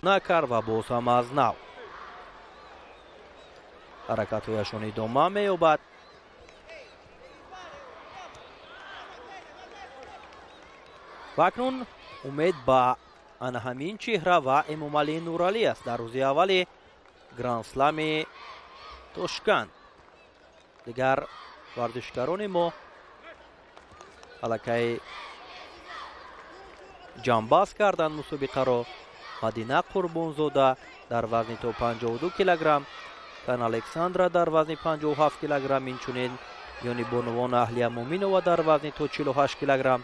Накард ва боз ҳам аз нав ҳаракатҳояшон идома меёбад. Ва акнун умед ба ана ҳамин чеҳра ва Эмомалӣ Нуралӣ аст дар рӯзи аввали Гранд-слами Тошканд. Дигар варзишгарони мо аллакай ҷамъбаст карданд мусобиқаро. Мадина Қурбонзода дар вазни то 52 килограмм, Кан Александра дар вазни 57 килограмм, инчунин миёни бонувон Аҳлия Муминова дар вазни то 48 килограмм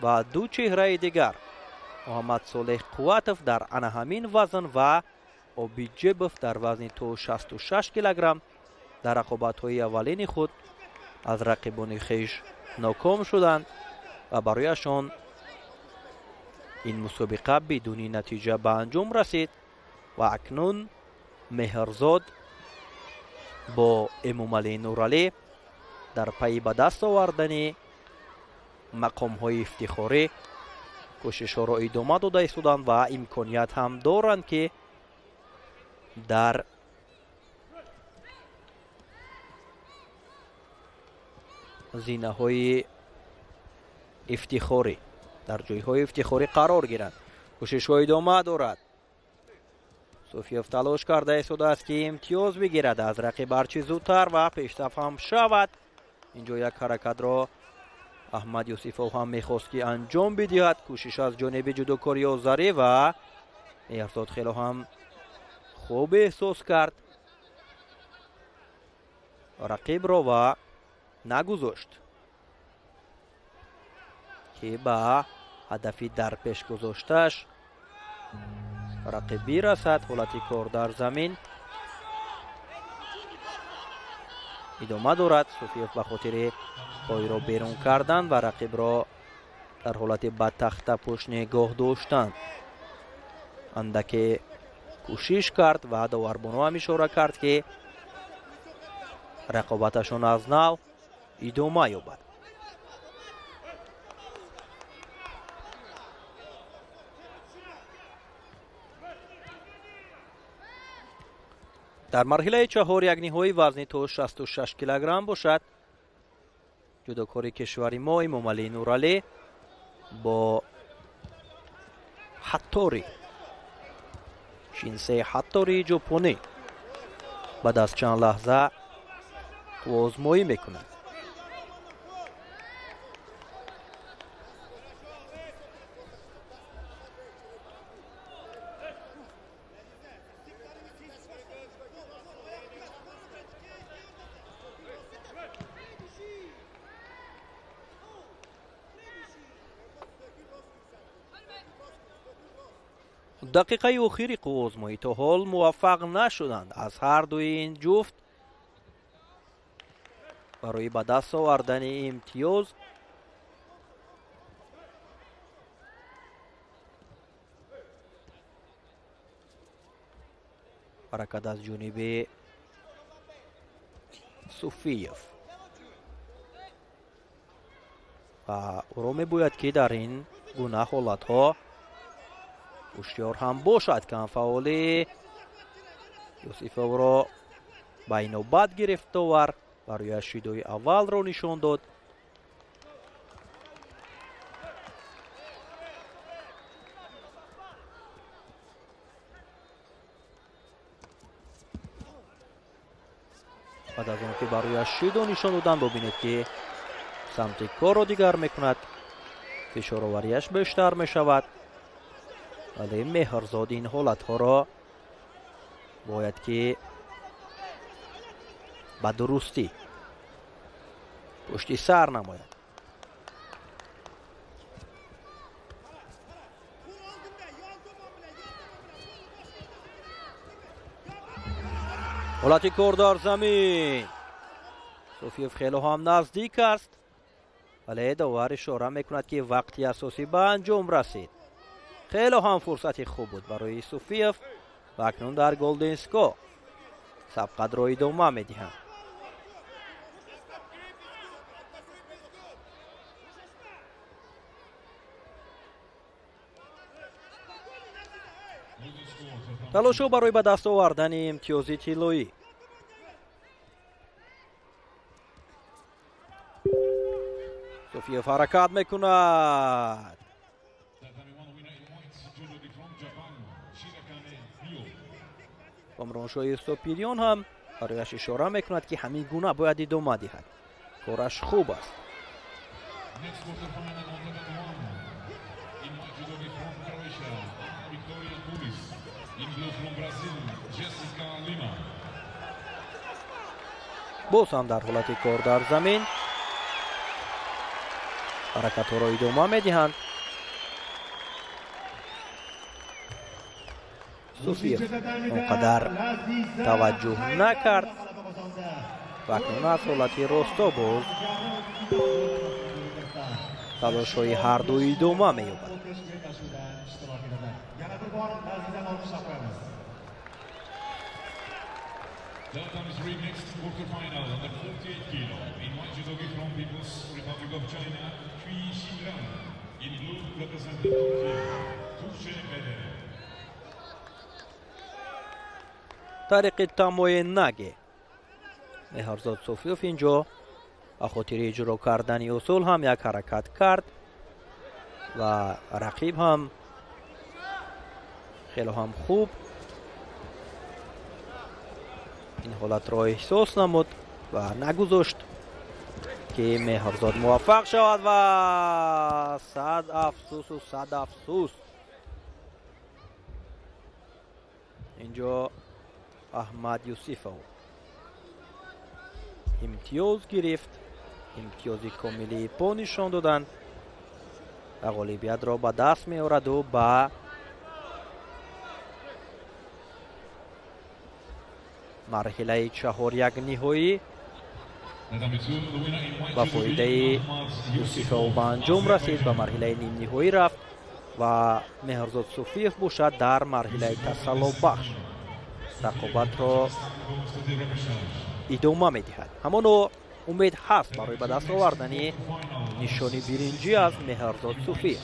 ва ду чеҳраи дигар Муҳаммад Солеҳ Қувватов дар ана ҳамин вазн ва Обиҷебов дар вазни то 66 килограмм дар рақобатҳои аввалини худ аз рақибони хеш ноком шуданд ва барояшон ин мусобиқа бидуни натиҷа ба анҷом расид. Ва акнун Меҳрзод бо Эмомалӣ Нуралӣ дар пайи ба даст овардани мақомҳои ифтихорӣ кӯшишҳоро идома дода истоданд ва имконият ҳам доранд, ки дар зинаҳои ифтихорӣ, дар ҷойҳои ифтихорӣ қарор гиранд. Кӯшишҳо идома дорад. Суфиев талош карда истодааст, ки имтиёз бигирад аз рақиб ҳарчи зудтар ва пешсаф ҳам шавад. Инҷо як ҳаракатро Аҳмад Юсуфов ҳам мехост, ки анҷом бидиҳад. Кӯшиш аз ҷониби ҷудокори озарӣ ва Меҳрзод хело ҳам хуб эҳсос кард рақибро ва нагузошт, ки ба ҳадафи дар пеш гузоштааш рақиб бирасад. Ҳолати кор дар замин идома дорад. Суфиев ба хотири пойро берун кардан ва рақибро дар ҳолати ба тахтапушт нигоҳ доштан андаке кӯшиш кард ва доварбоно ҳам ишора кард, ки рақобаташон аз нав идома ёбад. Дар марҳилаи чаҳор як ниҳои вазни то 66 килограмм бошад. Ҷудокори кишвари мо Эмомалӣ Нуралӣ бо Ҳаттори, Шинсеи Ҳаттори ҷопонӣ баъд аз чанд лаҳза қувваозмоӣ мекунад. Дақиқаи охири қувваозмоӣ то ҳол муваффақ нашуданд аз ҳар дуи ин ҷуфт барои ба даст овардани имтиёз. Ҳаракат аз ҷониби Суфиев ва ӯро мебояд, ки дар ин гуна ҳолатҳо ҳушёр ҳам бошад. Камфаъоли Юсуфовро ба инобат гирифт довар, барояш шидои аввалро нишон дод. Баъд аз он ки барояш шидо нишон доданд, бубинед, ки самти корро дигар мекунад, фишороварияш бештар мешавад. Вале Меҳрзод ин ҳолатҳоро бояд ки ба дурустӣ пушти сар намояд. Ҳолати кор дар замин. Суфиев хело ҳам наздик аст, вале довар ишора мекунад, ки вақти асосӣ ба анҷом расид. Хело ҳам фурсати хуб буд барои Суфиев ва акнун дар Голден Скор сабқатро идома медиҳанд. Талошҳо барои ба даст овардани имтиёзи тиллоӣ. Суфиев ҳаракат мекунад. Комроншоҳи Устопириён ҳам барояш ишора мекунад, ки ҳамин гуна бояд идома диҳад. Кораш хуб аст. Боз ҳам дар ҳолати кор дар замин ҳаракатҳоро идома медиҳанд. Суфиев он қадар таваҷҷӯҳ накард ва акнун аз ҳолати росто боз талошҳои ҳарду идома меёбад. Тариқи тамои наге Меҳрзод Суфиев инҷо ба хотири иҷро кардани усул ҳам як ҳаракат кард ва рақиб ҳам хело ҳам хуб ин ҳолатро эҳсос намуд ва нагузошт, ки Меҳрзод муваффақ шавад ва сад афсусу сад афсус инҷо Аҳмад Юсифов имтиёз гирифт. Имтиёзи комили по нишон доданд ва ғолибиятро ба даст меораду ба марҳилаи чаҳоряк ниҳоӣ ба фоидаи Юсифов ба анҷом расид, ба марҳилаи нимниҳоӣ рафт ва Меҳрзод Суфиев бошад дар марҳилаи тасаллобахш рақобатро идома медиҳад. Ҳамоно умед ҳаст барои ба даст овардани нишони биринҷӣ аз Меҳрзод Суфиев.